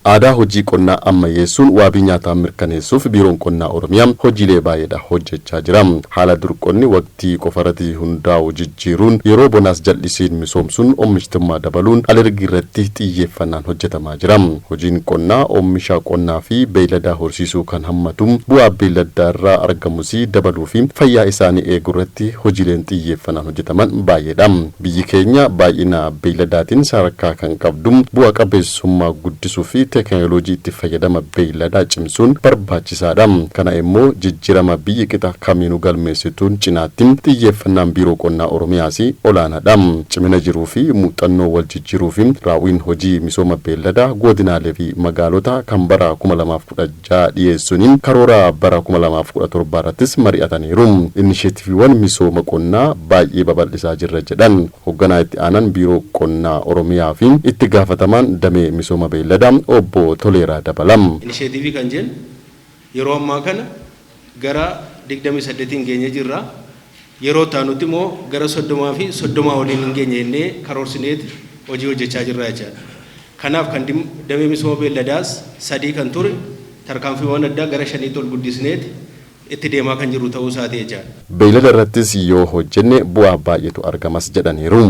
Aadaa hojii qonnaa ammayyeessuun waabii nyaataa mirkaneessuuf Biiroon Qonnaa Oromiyaa hojiilee baay'eedha hojjechaa jira. Haala dur qonni waqtii qofarratti hundaa'u jijjiiruun yeroo bonaas jal'isiin misoomsuun oomishtummaa dabaluun alergii irratti xiyyeeffannaan hojjetamaa jira. Hojiin qonnaa oomisha qonnaa fi beeyladaa horsiisuu kan hammatu bu'aa beeyladaa irraa argamus dabaluu fi fayyaa isaanii eeguu irratti hojiileen xiyyeeffannaan hojjetaman baay'eedha. Biyyi keenya baay'ina beeyladaatiin sadarkaa kan qabdu bu'a qabeessummaa guddisuu fi teekinooloojii itti fayyadama beeyladaa cimsuun barbaachisaadha. Kana immoo jijjiirama biyyi qixa kamiinuu galmeessituun cinaatti xiyyeeffannaan Biiroo Qonnaa Oromiyaas olaanaadha. Cimina jiruu fi muuxannoo wal jijjiiruu fi raawwiin hojii misooma beeyladaa godinaalee fi magaalota kan bara 2016 dhiyeessuun karoora bara 2017 irrattis mari'ataniiru. Inisheetiiviiwwan misooma qonnaa baay'ee babal'isaa jirra jedhan hoogganaa itti aanaan Biiroo Qonnaa Oromiyaa fi itti gaafatamaan damee misooma beeyladaa obbo Toleeraa Dabalam. Inisheetiivii kan jennu yeroo ammaa kana gara 28 geenye jirra. Yeroo taanutti immoo gara 30 fi 30 oliin hin geenye jennee karoorsineeti hojii hojjechaa jirra jechaadha. Kanaaf kan damee misooma beelladaas 3 kan ture tarkaanfiiwwan addaa gara 5tti ol guddisneeti itti deemaa kan jiru ta'uu isaati jechaadha. Beeylada irrattis yoo hojjenne bu'aa baay'eetu argamas jedhaniiru.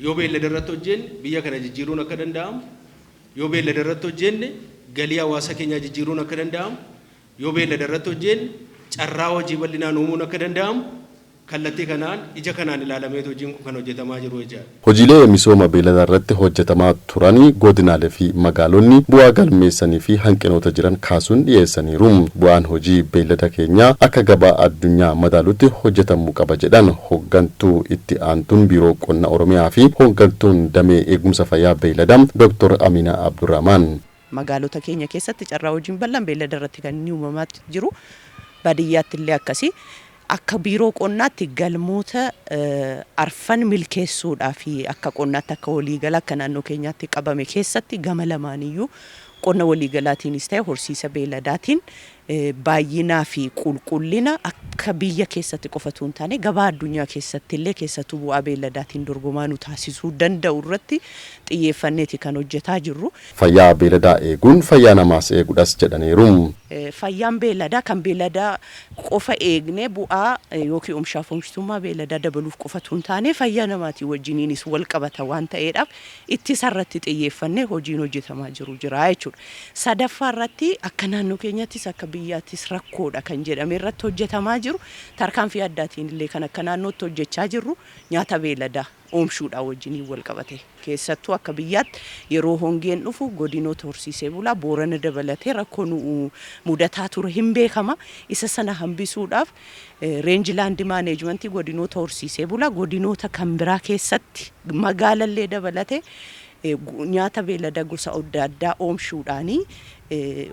Yoo beeylada irratti hojjenne biyya kana jijjiiruun akka danda'amu, yoo beeylada irratti hojjenne galii hawaasa keenyaa jijjiiruun akka danda'amu, yoo beeylada irratti hojjenne carraa hojii bal'inaan uumuun akka danda'amu kallattii kanaan ija kanaan ilaalameetu hojiin kun kan hojjetamaa jiru jechaadha. Hojiilee misooma beeyladaa irratti hojjetamaa turanii godinaalee fi magaalonni bu'aa galmeessanii fi hanqinoota jiran kaasuun dhiyeessaniiru. Bu'aan hojii beeylada keenyaa akka gabaa addunyaa madaalutti hojjetamuu qaba jedhan hooggantuu itti aantuun Biiroo Qonna Oromiyaa fi hooggantuun damee eegumsa fayyaa beeyladaa Dr. Amina Abdurrahman. Magaalota keenya keessatti carraa hojiin bal'aan beeylada irratti kan inni uumamaa jiru, baadiyyaatti illee akkasii. Akka biiroo qonnaatti galmoota arfan milkeessuudhaa fi akka qonnaatti akka waliigala akka naannoo keenyaatti qabame keessatti gama lamaaniyyuu qonna waliigalaatiinis ta'e horsiisa beeyladaatiin baay'inaa fi qulqullina akka biyya keessatti qofatu hin taane gabaa addunyaa keessatti illee keessattuu bu'aa beeyladaatiin dorgomaa nu taasisuu danda'u irratti xiyyeeffanneeti kan hojjetaa jirru. Fayyaa beeyladaa eeguun fayyaa namaas eeguudhas jedhaniiru. Fayyaan beeyladaa kan beeyladaa qofa eegnee bu'aa yookiin oomishaaf oomishtummaa beeyladaa dabaluuf qofatu hin taane fayyaa namaatii wajjiniinis wal qabata waan ta'eedhaaf ittisa irratti xiyyeeffannee hojiin hojjetamaa jiru jira jechuudha. Sadaffaa irratti akka naannoo keenyattis akka biyyaattis rakkoodha kan jedhame irratti hojjetamaa jiru tarkaanfii addaatiin illee kan akka naannootti hojjechaa jirru nyaata beeyladaa oomishuudhaan wajjiniin wal qabate. Keessattuu akka biyyaatti yeroo hongeen dhufu godinoota horsiisee bulaa Boorana dabalatee rakkoo nu mudataa ture hin beekama. Isa sana hambisuudhaaf rangeland managementii godinoota horsiisee bulaa godinoota kan biraa keessatti magaalallee dabalatee nyaata beeyladaa gosa adda addaa oomishuudhaanii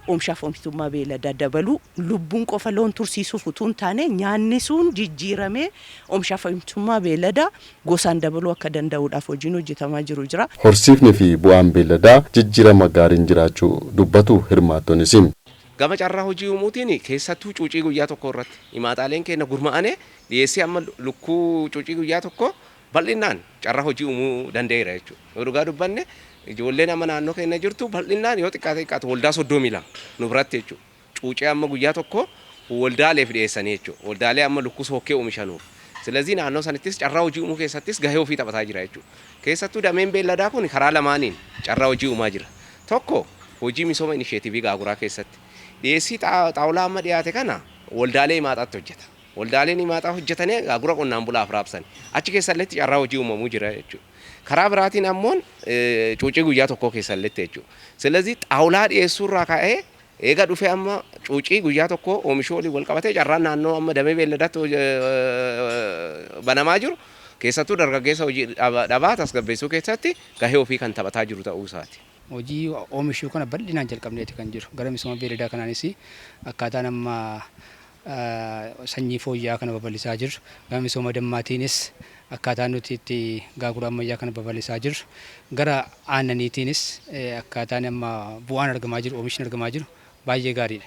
oomishaaf oomishtummaa beeyladaa dabaluu lubbuun qofa loon tursiisuuf utuu hin taane nyaanni sun jijjiiramee oomishaaf oomishtummaa beeyladaa gosaan dabaluu akka danda'uudhaaf hojiin hojjetamaa jiru jira. Horsiifni fi bu'aan beeyladaa jijjiirama gaariin jiraachuu dubbatu hirmaattonis. Gama carraa hojii uumuutiin keessattuu cuucii guyyaa tokko irratti himaaxaaleen keenya gurmaa'anii dhiyeessii amma lukkuu cuucii guyyaa tokko bal'inaan carraa hojii uumuu danda'eera jechuudha. Yoo dhugaa dubbanne ijoolleen amma naannoo keenya jirtu bal'inaan yoo xiqqaate xiqqaate waldaa 32 nu biratti jechuudha. Cuucii amma guyyaa tokko waldaaleef dhiyeessanii jechuudha. Waldaalee amma lukkuu sookkee oomishanuuf. Silazii naannoo sanittis carraa hojii uumuu keessattis gahee ofii taphataa jira jechuudha. Keessattuu dameen beelladaa kun karaa lamaaniin carraa hojii uumaa jira. Tokko hojii misooma inisheetiivii gaaguraa keessatti. Dhiyeessii xaawulaa amma dhiyaate kana waldaalee himaaxaatti hojjeta. Waldaaleen himaaxaa hojjetanii gaagura qonnaan bulaaf raabsan. Achi keessalletti carraa hojii uumamuu jira jechuudha. Karaa biraatiin ammoo cuucii guyyaa tokko keessalletti jechuudha. Silazii xaawulaa dhiyeessuurraa ka'ee eega dhufee amma cuucii guyyaa tokko oomishuu waliin wal qabatee carraan naannoo amma damee beelladaatti banamaa jiru keessattuu dargaggeessa hojii dhabaa tasgabbeessuu keessatti gahee ofii kan taphataa jiru ta'uu isaati. Hojii oomishuu kana bal'inaan jalqabneeti kan jiru. Gara misooma beelladaa kanaanis akkaataan amma sanyii fooyya'aa kana babal'isaa jirru. Gara misooma dammaatiinis akkaataan nuti itti gaagura ammayyaa kana babal'isaa jirru. Gara aannaniitiinis akkaataan amma bu'aan argamaa jiru, oomishni argamaa jiru baay'ee gaariidha.